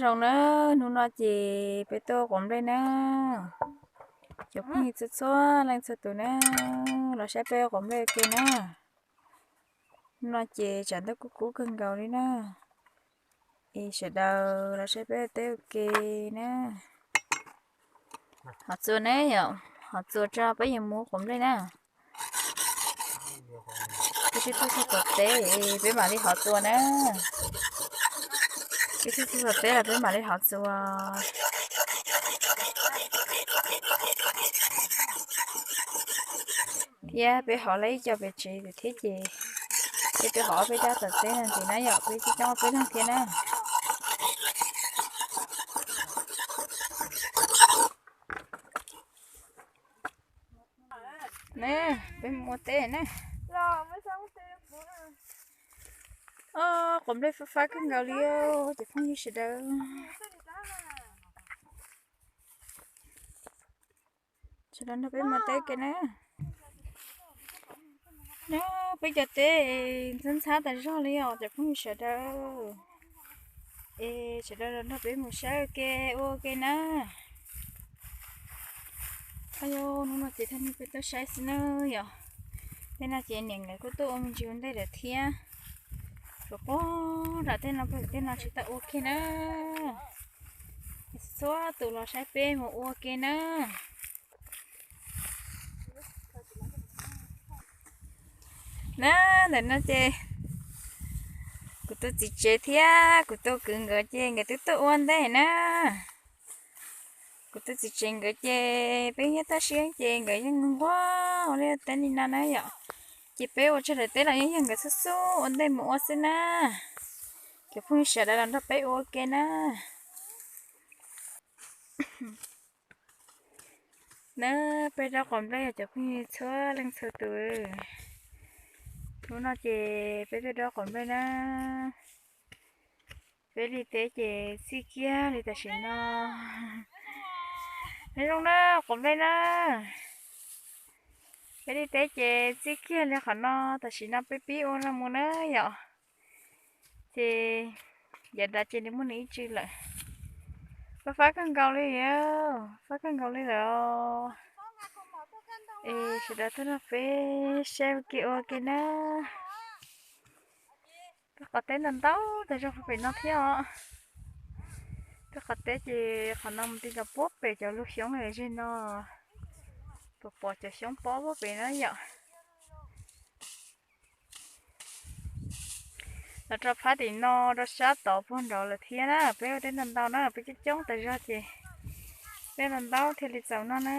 Zoo na, hnub no ces peb tuaj quav nplej na. Cov phooj ywg txhua txhua leej txhua tus na, los saib peb quav nplej ua ke na. Hnub no ces tsam ntuj kuj kub kawg nkaus li na. Es sawv daws los saib peb ua teb ua ke na. Hov txua ne yom, hov txua tso peb yuav mus quav nplej na. Peb twb tuaj txog tom teb, peb mam li hov txua na. Peb twb tuaj txog tom teb los peb mam li hov txua. Thiab peb hov lawm ib co pem tsev thiab ces, ces peb hov peb rab tom teb no ntxiv na yom, peb coob coob peb leeg thiab na. Ne, peb mus ua teb ne. Os, quav nplej fab fab kawg nkaus li os cov phooj ywg sawv daws. Sawv daws nrog peb mus teb ke na. Nyob peb cov teb ntxhab ntxhab tas zog li os cov phooj ywg sawv daws. Es sawv daws los nrog peb mus saib ua ke, ua ke na. Os, hnub no ces thaj nws peb tuaj saib xwb na yom. Tej no ces niam nkawd kuj tuaj ua me ntsis ua ntej lawm thiab. Tsuas pog nram tej no pog tej no tsis tau ua kiag na. Txhua tus los saib peb mus ua ke na. Na, ntawm no ces kuv tus txiv tsev thiab kuv tus kwv nkawd ces nkawd twb tuaj ua ntej na. Kuv tus txiv tsev nkawd ces peb nyob toj siab ces nkawd yeej nquag ua liaj teb li no na yom. Ces peb ua tsaug daim teb los yeej yog nkawd xub xub ua ntej mus ua xwb na. Cov phooj ywg sawv daws los nrog peb ua ke na. Na, peb dob quav nplej yog cov phooj ywg txhua leej txhua tus. Hnub no ces peb tuaj dob quav nplej na. Peb li teb ces txij kiag li tam sim no. Nyob zoo na, quav nplej na. Peb li teb ces txij kiag li qhov no, tam sim no peb pib ua no mus na yom. Ces yav dav ces nws muaj nws ib tsw lawm. Fab fab kawg nkaus li, fab kawg nkaus li lawm. Es sawv daws tuaj nrog peb saib ua ke ua ke na. Peb qhov teb ntau ntau tas zog pem no thiab os. Peb qhov teb ces qhov no mus ti cov puag pem cov lub xyoob ze no, pom pom cov xyoob pob puag pem na yom. Los rau phab tim no rau sab tod puag nraud lawm thiab na, peb ua teb ntau ntau na, peb coob coob tas zog ces peb ntau ntau thiaj li txaus noj na.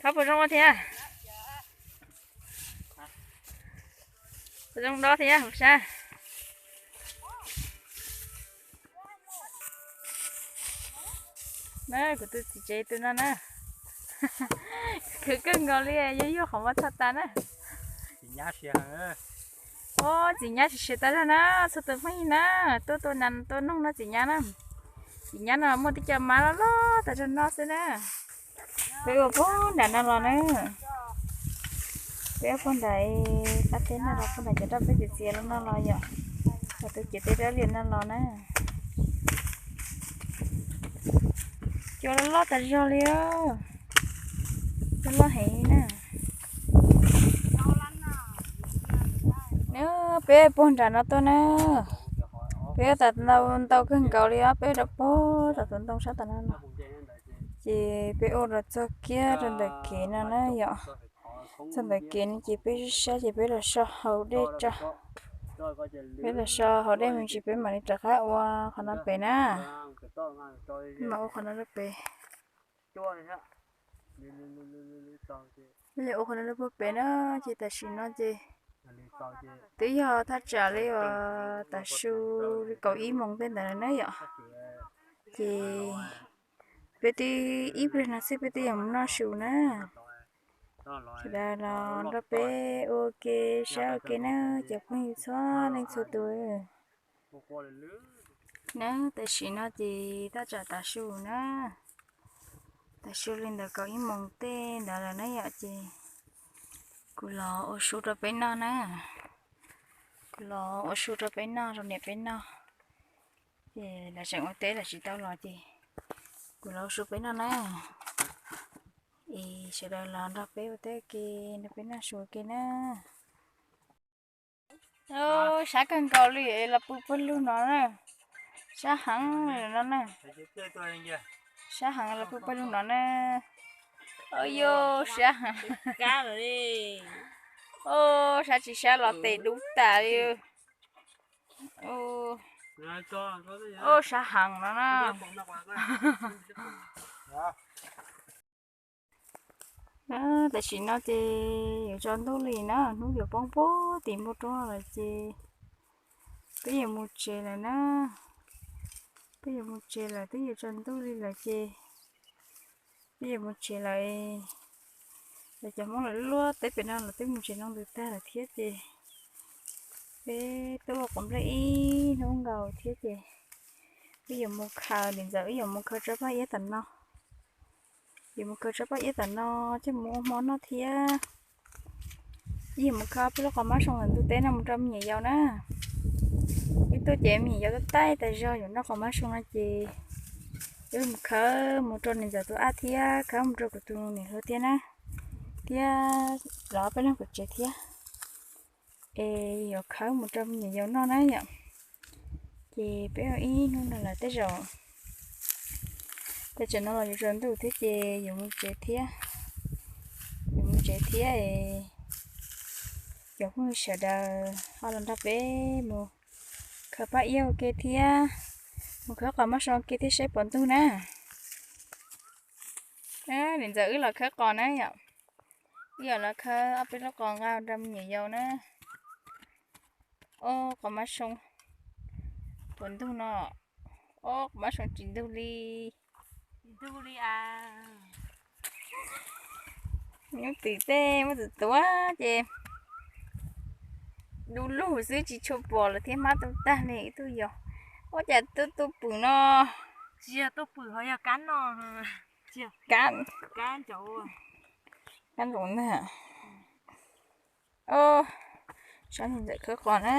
Thov puas zoo ua thiab? Puas zoo dob thiab puas sab? Na, kuv tus txiv tsev tus no na, khwv kawg nkaus li, yuag yuag qhov muag txhaj tas na. Os, txiv nyab sim siav tas zog na, txhua tus phooj ywg na, tuaj tua nas tua noog noj txiv nyab na. Txiv nyab no muaj tib co mab loj loj tas zog noj xwb na. Peb ua puag nram no los na. Peb ua puag nram qab teb no los puag nram cov raj peb txiav txiav los no los yom. Los tus ciav tej rab liam no los na. Cua loj loj tas zog li, loj loj heev na. Nyob peb puag nram no tuaj na, peb ua tas ntau ntau kawg nkaus li os, peb rau puag tom tus ntoo sab tom no los. Ces peb ua rau txog kiag rau ntawm kev no na yom. Txog ntawm kev no ces peb sib sab ces peb los so haus dej tso. Peb los so haus dej me ntsis peb mam li rov qab ua qhov no pem na. Peb mam ua qhov no rau pem. Peb yuav ua qhov no rau puag pem na, ces tam sim no ces twb yog thaj tsam li uas tav su li kaum ib moos tej ntawd na yom. Ces peb twb ib pliag no xwb peb twb yuav mus noj su na. Sawv daws los nrog peb ua ke saib ua ke na, cov phooj ywg txhua leej txhua tus. Na, tam sim no ces thaj tsam tav su na, tav su li ntawm kaum ib moos tej ntawd lawm na yom, ces kuv los ua su rau peb noj na. Los ua su rau peb noj, rau niam peb noj. Ces lawv tseem ua teb lawm tsis tau los ces kuv los ua su peb noj na. Es sawv daws los nrog peb ua teb ua ke, nrog peb noj su ua ke na. Sab kawg nkaus li los pw pawg lug no na. Sab heev no na. Sab heev los pw pawg lug no na. Yog sab heev. Sab tsis sab los tes dub tas li. Sab heev no na. Tam sim no ces yuav tsaus ntuj li na, hnub yuav poob puag tim npoo roob lawm ces peb yuav mus tsev lawm na. Peb yuav mus tsev lawm, twb yuav tsaus ntuj li lawm ces peb yuav mus tsev lawm. Los cov Hmoob lawv luaj teb pem no los twb mus tsev noj ntws tag lawm thiab ces peb tuaj ua quav nplej ib hnub nkaus thiab ces peb yuav mus khaws, niam ntxawm wb yuav mus khaws tsob paj iab tom no. Yuav mus khaws tsob paj iab tom no coj mus ua hmo noj thiab. Wb yuav mus khaws peb lub qos mab soo ntawm ntug teb no mus rau me nyuam yaus na. Wb tuaj ces me nyuam yaus tuaj taij tas zog yuav noj qos mab soo no ces wb mus khawb mus rau niam ntxawm tus ab thiab khawb mus rau kuv tus niam hluas thiab na, thiab los peb leeg pem tsev thiab. Es yuav khawb mus rau me nyuam yaus noj na yom. Ces peb ua ib hnub no lawm tej zaum, tej zaum no los yuav tsaus ntuj thiab ces yuav mus tsev thiab. Yuav mus tsev thiab es cov phooj ywg sawv daws ho los nrog peb mus khawb paj iab ua ke thiab, mus khawb qos mab soo ua ke thiab saib puas ntug na. Niam ntxawm wb los khawb qos na yom. Wb yuav los khawb ob peb lub qos nqa rau me nyuam yaus na. Ob qos mab soo puas ntug no. Ob qos mab soo tsis ntug li. Nyuj twm tej muab twm tuav ces du lug xwb tsis tshua pom lawm thiab, hmab tu tag li ib tug yos. Ua cas tu tu pwm no? Tsis yog tu pwm, ho yog kab no. Kab, kab ntsaum ntag. Sab niam ntxawm khawb qos na.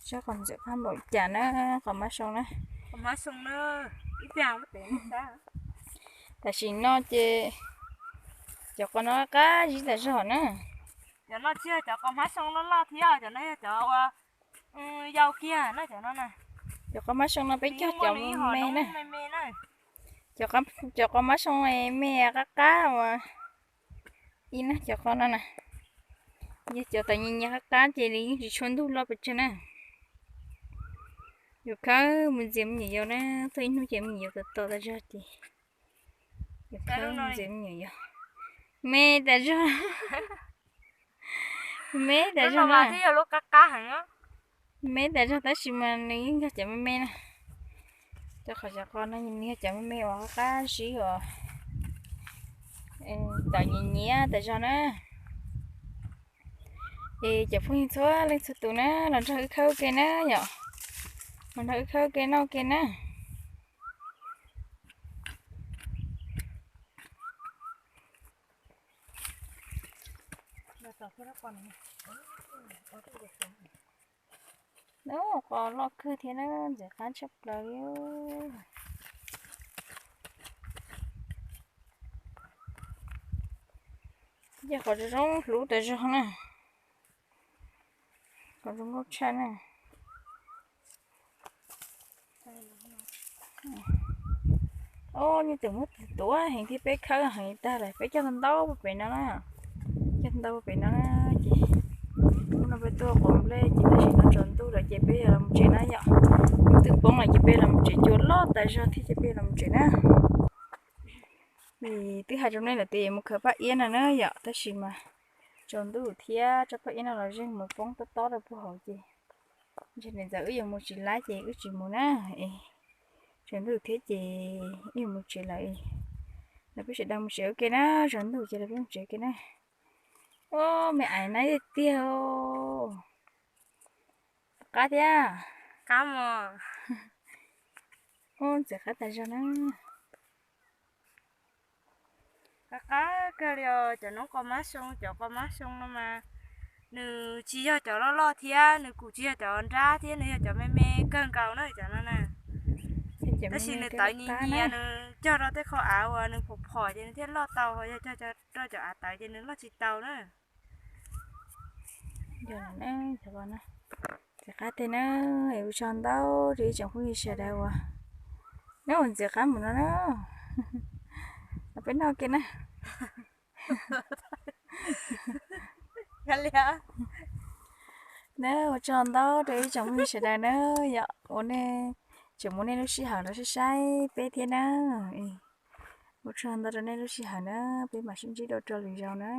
Sab qos ntxawm qab npaum cas na, qos mab soo na. Tam sim no ces cov qos no qab zib tas zog na. Cov no tsis yog cov qos mab soo loj loj thiab, cov no yog cov uas yau kiag na, cov no na. Cov qos mab soo no peb cog cov me me na. Cov qos mab soo me qab qab uas ib na, cov qos no na, yog cov tawm nyias nyias qab qab ces nws yeej tsis tshua ntug loj pes tsawg na. Yuav khawb mus ntxias me nyuam yaus na, tuaj ib hnub ces me nyuam yaus tom tom tas zog ces yuav khawb mus ntxias me nyuam yaus. Me tas zog. Me tas zog na. Me tas zog tab sis mas nws yeej yog cov me me na. Rau qhov cov qos no nws yog cov me me uas qab qab zib uas tawm nyias nyias tas zog na. Es cov phooj ywg txhua leej txhua tus na, los nrog wb khawb ua ke na yom. Los nrog wb khawb ua ke noj ua ke na. Qos loj kawg thiab na, ntxim qab tshaj plaws li. Ces qos zoo zoo hlub tas zog na. Qos zoo nkauj tshaj na. Ob nyuj twm muab twm tuav heev thiab, peb khawb heev tag lawm, peb cog ntau puag pem no na. Cog ntau puag pem no na ces hnub no peb tuaj quav nplej ces tam sim no tsaus ntuj lawm ces peb yuav los mus tsev na yom. Hnub twb poob lawm ces peb los mus tsev, cua loj tas zog thiab ces peb yuav los mus tsev na. Vim twb hais rau nej lawm tias yuav mus khawb paj iab no na yom, tab sis mas tsaus ntuj thiab tsob paj iab no los zeeg mus poob tob tob rau puag hauv ces ntshe niam ntxawm wb yuav mus tsis laib ces wb tsis mus na. Es tsaus ntuj thiab ces wb yuav mus tsev lawm. Los peb sawv daws mus tsev ua ke na, tsaus ntuj ces los peb mus tsev ua ke na. Ub, me ais na tiag tiag. Qab thiab. Ub, ntxim qab tas zog na. Qab qab kawg li os, cov noob qos mab soo, cov qos mab soo no mas Nws tsis yog cov loj loj thiab nws kuj tsis yog cov nrab thiab, nws yog cov me me kawg nkaus na cov no na. Tab sis nws tawv nyias nyias, nws cog rau tej qhov av uas nws phom phom ces nws thiaj loj tau, yog cog rau cov av tawv ces nws loj tsis tau na. Ntxim qab tiag na, ua tsaug ntau rau ib tsoom phooj ywg sawv daws uas neb ua ntxim qab mus no na. Los peb noj kiag na. Neb ua tsaug ntau rau ib tsoom phooj ywg sawv daws na, yog ua nej tseem muab nej lub sij hawm los saib saib peb thiab na. Ua tsaug ntau rau nej lub sij hawm na, peb mam sib ntsib dua rau lwm zaus na.